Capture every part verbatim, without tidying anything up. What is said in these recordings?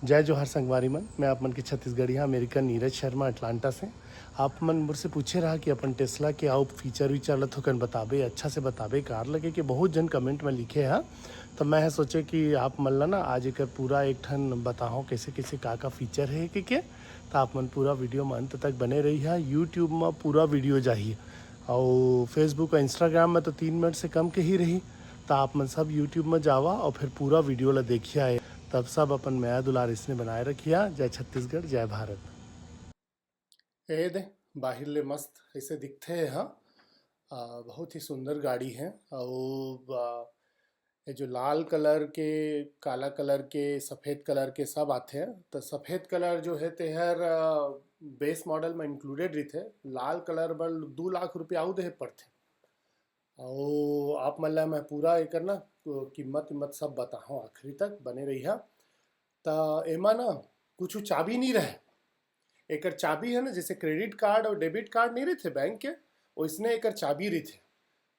जय जोहार संगवारी मन, मैं आप मन के छत्तीसगढ़िया अमेरिकन नीरज शर्मा अटलांटा से। आप मन मोर से पूछे रहा कि अपन टेस्ला के अउ फीचर वीचर ल थोकन बताबे, अच्छा से बताबे, कार लगे के बहुत जन कमेंट में लिखे हा। त मैं ह सोचे कि आप मन ल ना आज एकर पूरा एक ठन बताहूँ कैसे कैसे का का फीचर हे के, के। त आप मन पूरा वीडियो में अंत तक बने रही हा। YouTube में पूरा वीडियो जाही अउ Facebook अउ Instagram में तो तीन मिनट से कम के ही रही। त आप मन सब YouTube में जावा अउ फिर पूरा वीडियो ल देखिया। तब सब अपन मया दुलार इसने बनाए रखिया। जय छत्तीसगढ़, जय भारत। ए दे, बाहिर ले मस्त ऐसे दिखथे ह। आ, बहुत ही सुंदर गाड़ी है। अउ आ, ये जो लाल कलर के, काला कलर के, सफेद कलर के सब आथे। तो सफेद कलर जो है तेहर बेस मॉडल में इंक्लूडेड रहिथे। लाल कलर बर दू लाख रुपया अउ देहे पड़थे। अउ आप मन ला मैं पूरा एकर ना कीमत वीमत सब बताहूँ, आखिरी तक बने रहिहा। त एमा ना कुछ चाबी नहीं रहे। एकर चाबी है ना, जैसे क्रेडिट कार्ड और डेबिट कार्ड नहीं रहते बैंक के, वैसने एकर चाबी रहते।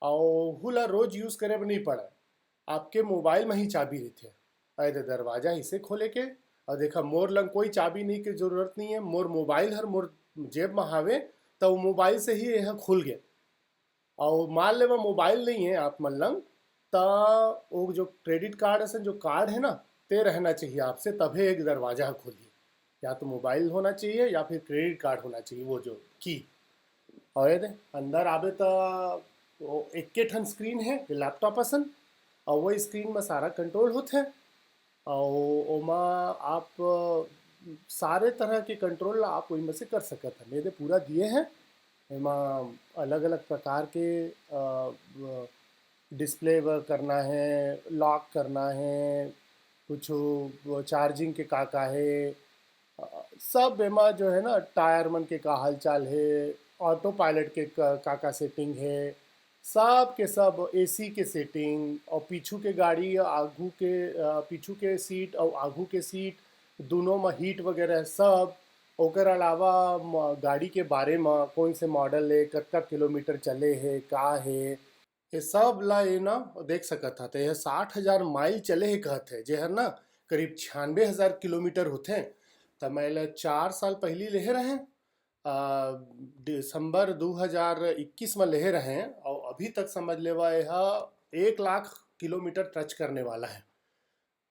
और हुला रोज यूज करे बर नहीं पड़े, आपके मोबाइल में ही चाबी रहते। अरे दरवाजा इसे खोले के, और देखा मोर लंग कोई चाबी नहीं के जरूरत नहीं है, मोर मोबाइल हर मोर जेब में हावे, तो वो मोबाइल से ही यह खुल गए। और मान लेवा मोबाइल नहीं है आप मन लंग, त वो जो क्रेडिट कार्ड असन जो कार्ड है ना, ते रहना चाहिए आपसे, तभे एक दरवाजा ह खुलही। या तो मोबाइल होना चाहिए या फिर क्रेडिट कार्ड होना चाहिए, वो जो की। और ये दे, अंदर आबे त वो एक्के ठन स्क्रीन है, ये लैपटॉप असन, और वही स्क्रीन में सारा कंट्रोल होते हैं। और ओमा आप सारे तरह के कंट्रोल ला आप वही में से कर सकत हैं। ये दे पूरा दिए हैं। एमा अलग-अलग प्रकार के, अ, अ, डिस्प्ले बर करना है, लॉक करना है, कुछ वो चार्जिंग के का-का है, अ, सब एमा जो है ना, टायर मन के का हालचाल है, ऑटो पायलट के क-, का-का सेटिंग है, सब के सब एसी के सेटिंग, और पीछू के गाड़ी, आगू के, अ, पीछू के सीट और आगू के सीट, दोनों में हीट वगैरह सब। ओकर अलावा म-, गाड़ी के बारे में, कौन से मॉडल है, कतका किलोमीटर चले है, का है, ये सब ला ये ना देख सकत हा। तो यह साठ हजार माइल चले है कहत है, जे हर ना करीब छियानवे हजार किलोमीटर होथे। त मैं एला चार साल पहली लेहे रहें, आ, दिसंबर दो हज़ार इक्कीस में लेहे रहें, और अभी तक समझ लेवा यह एक लाख किलोमीटर टच करने वाला है।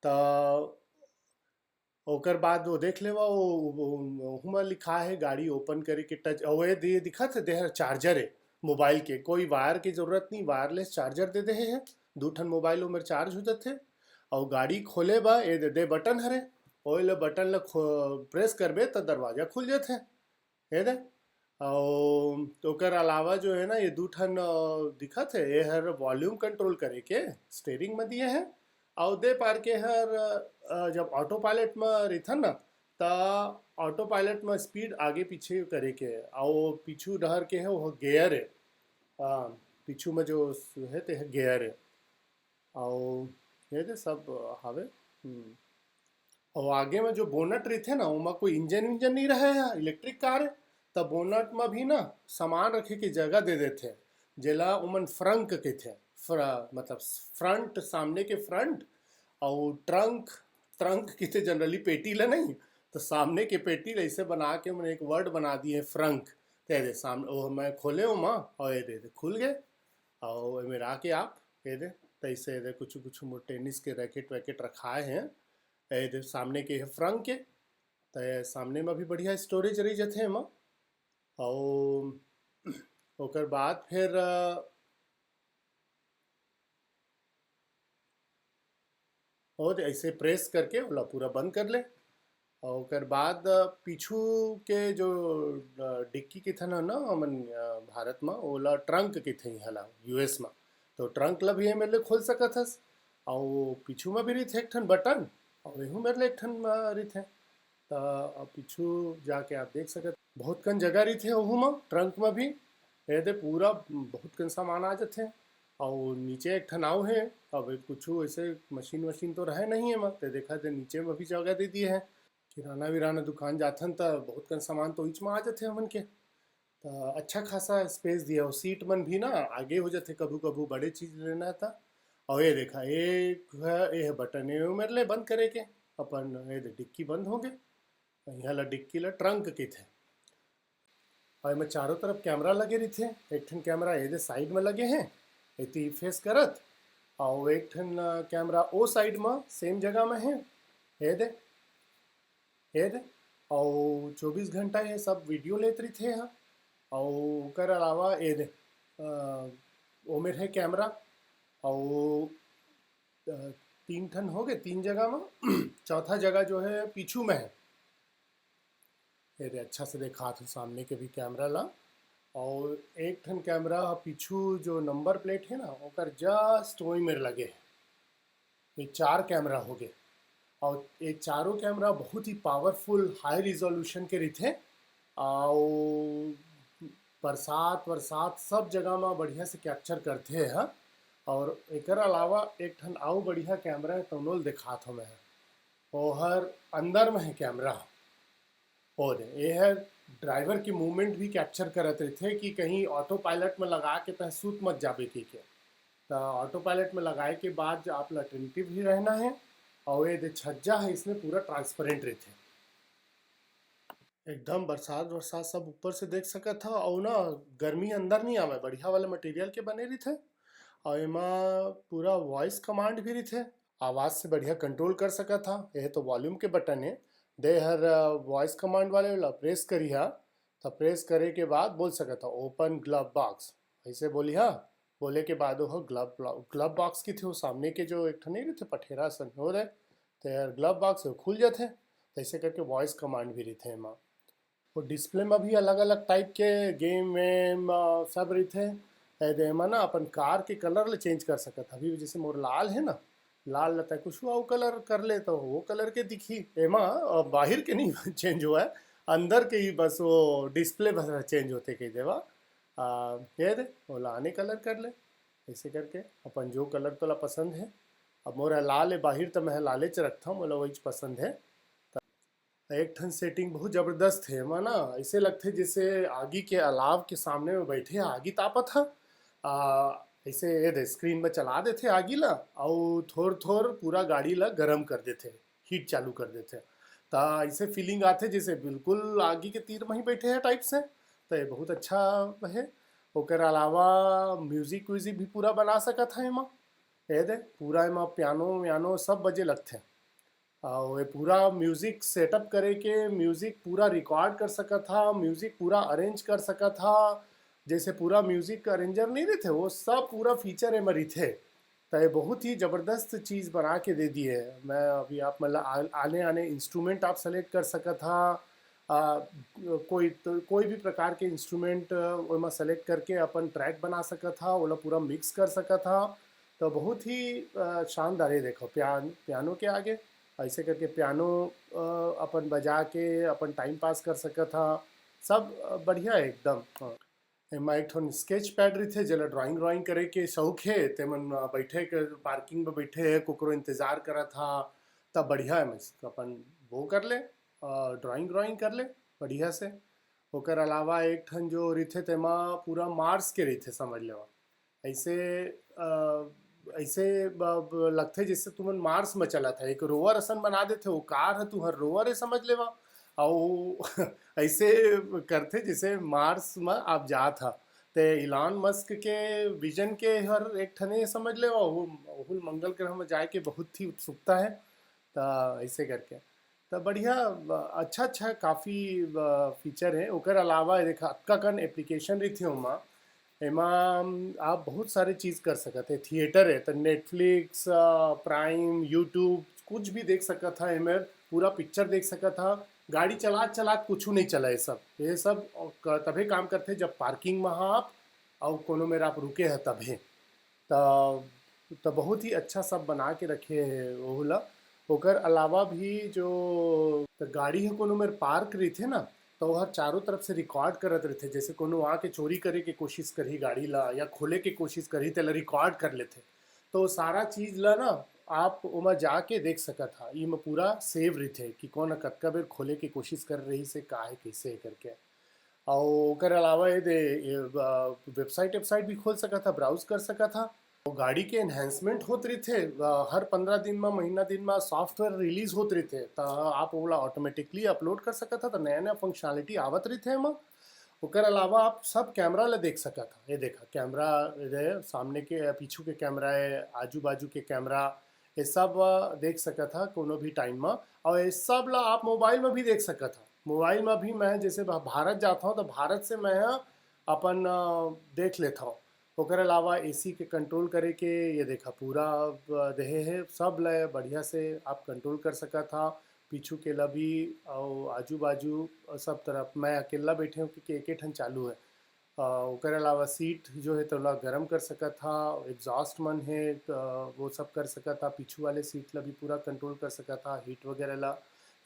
त ओकर बाद वो देख लेवा, वो, वो, ओहू में लिखा है गाड़ी ओपन करे के टच, और ये दे-, दिखत है देहर चार्जर है मोबाइल के, कोई वायर के जरूरत नहीं, वायरलेस चार्जर दे देहे है, दू ठन मोबाइल ओमेर चार्ज हो जाथे। और गाड़ी खोले बा, ये दे, दे बटन हरे, ओइले बटन ल खो-, प्रेस करबे त दरवाजा खुल जाथे। ये दे, और ओकर अलावा जो है ना, ये दू ठन, अ, दिखत है, ये हर वॉल्यूम कंट्रोल करे के स्टीयरिंग में दिए हैं। और दे पार के हर, अ, जब ऑटो पायलट में रहिथन ना, त ऑटो पायलट में स्पीड आगे पीछे करे के, और पीछू डहर के है, वो गियर है। हाँ, पीछू में जो है, ते है गियर है। और ये दे सब हावे। हम्म। और आगे में जो बोनट रहिथे ना, ओमा कोई इंजन विंजन नहीं रहे है, इलेक्ट्रिक कार है, त बोनट में भी ना सामान रखे के जगह दे देथे, जेला ओमन फ्रंक कहिथे, फ्र-, मतलब फ्रंट, सामने के फ्रंट, और ट्रंक, ट्रंक कहिथे जनरली पेटी ला नहीं, तो सामने के पेटी ला ऐसे बना के ओमन एक वर्ड बना दिए फ्रंक। ते दे सामने, वो मैं खोले ओमा, और ये दे, दे खुल गए, और एमे रख के आप ये दे, तैसे ये दे कुछ, कुछ टेनिस के रैकेट वैकेट रखाए हैं। ये दे सामने के है फ्रंक के, त सामने में भी बढ़िया स्टोरेज रही जथे एमा। और ओकर बाद फिर, अ, और ऐसे प्रेस करके ओला पूरा बंद कर ले। और ओकर बाद पीछू के जो, अ, डिक्की कहिथन ना हमन, अ, भारत म, ओला ट्रंक कहिथे इहाँ ला, यूएस म। तो ट्रंक ला भी एमे ले खोल सकत हस। और पीछू म भी रहिथे एक ठन बटन, और एहू मेर ले एक ठन, अ, रहिथे। त अब पीछू जाके आप देख सकत, बहुत कन जगह रहिथे ओहू म, ट्रंक म भी। एदे पूरा बहुत कन सामान आ जथे। और नीचे एक ठन आऊ हे, अब कुछू ऐसे मशीन वशीन तो रहे नहीं एमा, ते देखा ते नीचे म भी जगह दे दिए हे। किराना विराना दुकान जाथन त बहुत कन सामान तो इच म आ जथे हमन के। त अच्छा खासा स्पेस दिया हो, सीट मन भी ना आगे हो जथे कभू कभू बड़े चीज लेना त। और ये देखा, एक है, ये है बटन, ये मेरे लिए बंद करे के। अपन ये दे डिक्की बंद हो गए। यहाँ ला डिक्की ला ट्रंक कथे। और एमा चारों तरफ कैमरा लगे रहिथे। एक ठन कैमरा ये दे साइड में लगे हैं, एती फेस करत, और एक ठन कैमरा ओ साइड में सेम जगह में है, ये दे, ये दे। और चौबीस घंटा ये सब वीडियो लेत रहिथे हा। और ओकर अलावा ये दे, अ, ओमेर है कैमरा, और अ, तीन ठन हो गए, तीन जगह में। चौथा जगह जो है पीछू में है। ये दे, अच्छा से देखा था सामने के भी कैमरा ला। और एक ठन कैमरा पीछू जो नंबर प्लेट है ना, ओकर जस्ट वही मेर लगे है। ये चार कैमरा हो गए। और ये चारों कैमरा बहुत ही पावरफुल, हाई रिजोल्यूशन के रहिथे। और बरसात, बरसात सब जगह में बढ़िया से कैप्चर करथे ह। और एकर अलावा एक ठन अउ बढ़िया कैमरा है, तौनो ल देखात हौं मैं ह। ओहर अंदर में है कैमरा। और ये है, ड्राइवर की मूवमेंट भी कैप्चर करत रहिथे कि कहीं ऑटो पायलट में लगा के तह सूत मत जाबे कहिके। त ऑटो पायलट में लगाए के बाद आप ला अटेंटिव ही रहना है। और ये दे छज्जा है, इसमें पूरा ट्रांसपेरेंट रहिथे। एकदम बरसात, बरसात सब ऊपर से देख सकत हा। और ना, गर्मी अंदर नहीं आवे, बढ़िया वाले मटेरियल के बने रहिथे। और एमा पूरा वॉइस कमांड भी रहिथे, आवाज से बढ़िया कंट्रोल कर सकत हा। ये तो वॉल्यूम के बटन है, दे हर वॉइस कमांड वाले ला प्रेस करिहा, त प्रेस करे के बाद बोल सकत हा, "ओपन ग्लव बॉक्स", ऐसे बोलिहा। बोले के बाद वो ग्लव, ग्लव बॉक्स की थी, वो सामने के जो एक ठन नहीं रहिथे पठेरा सन हो रहे, तो यार ग्लव बॉक्स वो खुल जाथे। तो ऐसे करके वॉइस कमांड भी रहिथे एमा। वो डिस्प्ले में भी अलग-अलग टाइप के गेम वेम, अ, सब रहिथे। ए दे एमा ना अपन कार के कलर ले चेंज कर सकत। अभी जैसे मोर लाल है ना, लाल ल तैं कुछ अउ कलर कर ले, तो वो कलर के दिखी। एमा, अ, बाहिर के नहीं चेंज हुआ है, अंदर के ही बस वो डिस्प्ले बस चेंज होते कह देवा। आ, ये दे, ओला आने कलर कर ले, ऐसे करके अपन जो कलर तोला पसंद है। अब मोर ह लाल है बाहिर, तो मैं ह लाले च रखता हूँ, मोला वही पसंद है। एक ठन सेटिंग बहुत जबरदस्त है एमा ना, ऐसे लगथे जैसे आगी के अलाव के सामने में बैठे हैं, आगी तापत हा। आ, ऐसे ये दे स्क्रीन में चला देथे आगी ला, अउ थोर थोर पूरा गाड़ी ला गरम कर देथे, हीट चालू कर देथे। त ऐसे फीलिंग आथे जैसे बिल्कुल आगी के तीर में ही बैठे हैं टाइप से। त ये बहुत अच्छा है। ओकर अलावा म्यूजिक व्यूजिक भी पूरा बना सकत है एमा। ये दे पूरा एमा पियानो व्यानो सब बजे लगथे। अउ ये पूरा म्यूजिक सेटअप करे के, म्यूजिक पूरा रिकॉर्ड कर सकत हा, म्यूजिक पूरा अरेंज कर सकत हा। जैसे पूरा म्यूजिक अरेंजर नहीं रहिथे, वो सब पूरा फीचर एमा रहिथे। त ये बहुत ही जबरदस्त चीज बना के दे दिए है। मैं अभी आप मतलब आ-, आने आने इंस्ट्रूमेंट आप सेलेक्ट कर सकत हा। आ, कोई तो, कोई भी प्रकार के इंस्ट्रूमेंट ओमा सेलेक्ट करके अपन ट्रैक बना सकत हा, ओला पूरा मिक्स कर सकत हा। तो बहुत ही, अ, शानदार है। देखो पियान-, पियानो के आगे ऐसे करके पियानो, अ, अपन बजा के अपन टाइम पास कर सकत हा। सब, अ, बढ़िया है एकदम। हाँ। एमा एक ठन स्केच पैड रहिथे, जेला ड्राइंग व्राइंग करे के शौक हे, तेमन, अ, बैठे के, पार्किंग में बैठे हे, कुकरो इंतजार करत हा, तब बढ़िया है, अपन वो कर ले, अ, ड्राइंग व्राइंग कर ले बढ़िया से। ओकर अलावा एक ठन जो रहिथे, तेमा पूरा मार्स के रहिथे, समझ लेवा। ऐसे, अ, ऐसे ब-, ब-, लगथे जैसे तुमन मार्स में चलत है, एक रोवर असन बना देथे, वो कार है, तुहर रोवर है, समझ लेवा। अउ ऐसे करथे जैसे मार्स में आप जात हा। ते इलॉन मस्क के विजन के हर एक ठने समझ लेवा, वो, वो मंगल ग्रह में जाए के बहुत ही उत्सुकता है। त ऐसे करके त बढ़िया, अच्छा, अच्छा काफ़ी, अ, फीचर है। ओकर अलावा देखा, अतका कन एप्लीकेशन रहिथे ओमा, एमा आप बहुत सारे चीज़ कर सकत है। थिएटर है, त Netflix, अ, Prime, YouTube, कुछ भी देख सकत हा। एमे पूरा पिक्चर देख सकत हा। गाड़ी चलात, चलात कुछु नहीं चला, ये सब, ये सब क-, तभे काम करथे, जब पार्किंग में हा आप, अउ कोनो मेर आप रुके है, तभे। त, त बहुत ही अच्छा सब बना के रखे है ओहू ला। ओकर अलावा भी जो, त गाड़ी ह कोनो मेर पार्क रहिथे ना, त ओहर चारों तरफ से रिकॉर्ड करत रहिथे। जैसे कोनो आके चोरी करे के कोशिश करही गाड़ी ला या खोले के कोशिश करही, तेला रिकॉर्ड कर लेथे। तो सारा चीज़ ला ना आप ओमा जाके देख सकत हा। ई म पूरा सेव रहिथे कि कौन ह कतका बेर खोले के कोशिश कर रहिस हे, का हे, कइसे हे करके। अउ ओकर अलावा ये दे, ये, अ, वेबसाइट, वेबसाइट भी खोल सकत हा, ब्राउज कर सकत हा। गाड़ी के एनहेंसमेंट होत रहिथे, अ, हर पंद्रह दिन म, महीना दिन म सॉफ्टवेयर रिलीज होत रहिथे, त आप ओला ऑटोमेटिकली अपलोड कर सकत ह। त नया-नया फंक्शनलिटी आवत रहिथे एमा। ओकर अलावा आप सब कैमरा ल देख सकत ह। ये देखा, कैमरा ए सामने के, पीछू के कैमरा ए, आजू-बाजू के कैमरा, ये सब, अ, देख सकत ह कोनो भी टाइम म। अउ ये सब ल आप मोबाइल म भी देख सकत ह। मोबाइल म भी मैं जैसे भा-, भारत जात हौं, त भारत से मैं ह अपन, अ, देख लेत हौं। ओकर अलावा एसी के कंट्रोल करे के, ये देखा, पूरा, अ, देहे हे, सब ल बढ़िया से आप कंट्रोल कर सकत ह। पीछू के ल भी अउ आजू-बाजू, अ, सब तरफ। मैं अकेला बैठे हौं, क्योंकि एके ठन चालू हे। अ, ओकर अलावा सीट जो हे, तोला गरम कर सकत ह, एग्जॉस्ट मन हे, त वो सब कर सकत ह। पीछू वाले सीट ल भी पूरा कंट्रोल कर सकत ह, हीट वगैरह ल।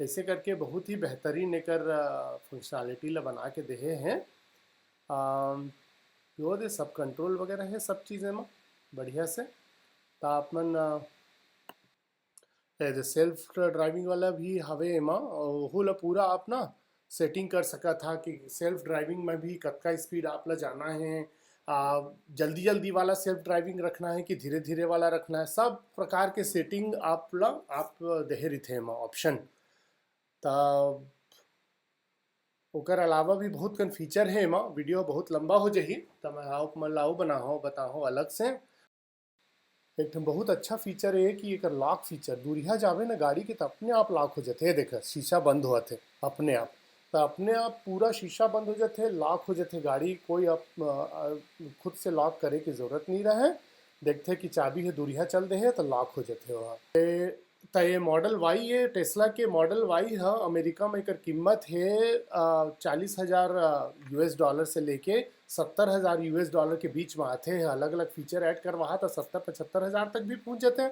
ऐसे करके बहुत ही बेहतरीन एकर, अ, फंक्शनलिटी ल बना के देहे हे। अम, वो दे सब कंट्रोल वगैरह हे सब चीज़ें म बढ़िया से। त आप मन, अ, ए दे सेल्फ ड्राइविंग वाला भी हवे एमा, अउ ओहू ल पूरा आप ना सेटिंग कर सकत ह कि सेल्फ ड्राइविंग में भी कतका स्पीड आप ल जाना हे, आ, जल्दी-जल्दी वाला सेल्फ ड्राइविंग रखना हे कि धीरे-धीरे वाला रखना हे, सब प्रकार के सेटिंग आप ल, आप देहे रहिथे एमा ऑप्शन। त ओकर अलावा भी बहुत कन फीचर हे एमा, वीडियो बहुत लंबा हो जाही, त मैं आप मन ला अउ बनाहूँ, बताहूँ अलग से। एक ठन बहुत अच्छा फीचर ये कि एकर लॉक फीचर, दूरिहा जाबे ना गाड़ी के, त अपने आप लॉक हो जाथे। ये देखा, शीशा बंद होवत हे अपने आप, त अपने आप पूरा शीशा बंद हो जाथे, लॉक हो जाथे गाड़ी, कोई अप-, अ, अ, खुद से लॉक करे के जरूरत नहीं रहे। देखथे कि चाबी हे दूरिहा चल दे हे, त लॉक हो जाथे ओहा। ए, त ये मॉडल वाई, ये टेस्ला के मॉडल वाई ह, अमेरिका में एकर कीमत हे, अ, चालीस हजार, अ, यूएस डॉलर से लेके सत्तर हजार यूएस डॉलर के बीच में आथे। अलग-अलग फीचर ऐड करवाहा त सत्तर पचहत्तर हजार तक भी पहुंच जाथे।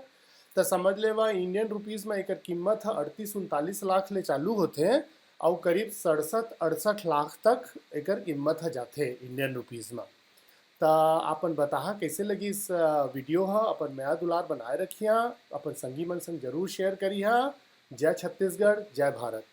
त समझ लेवा, इंडियन रुपीज में एकर कीमत ह अड़तीस उनतालीस लाख ले चालू होथे अउ करीब सड़सठ अड़सठ लाख तक एकर कीमत ह जाथे इंडियन रुपीज में। त आपन बताहा, कैसे लगिस, अ, वीडियो ह? अपन मया दुलार बनाए रखिहा, अपन संगी मन संग जरूर शेयर करिहा। जय छत्तीसगढ़, जय भारत।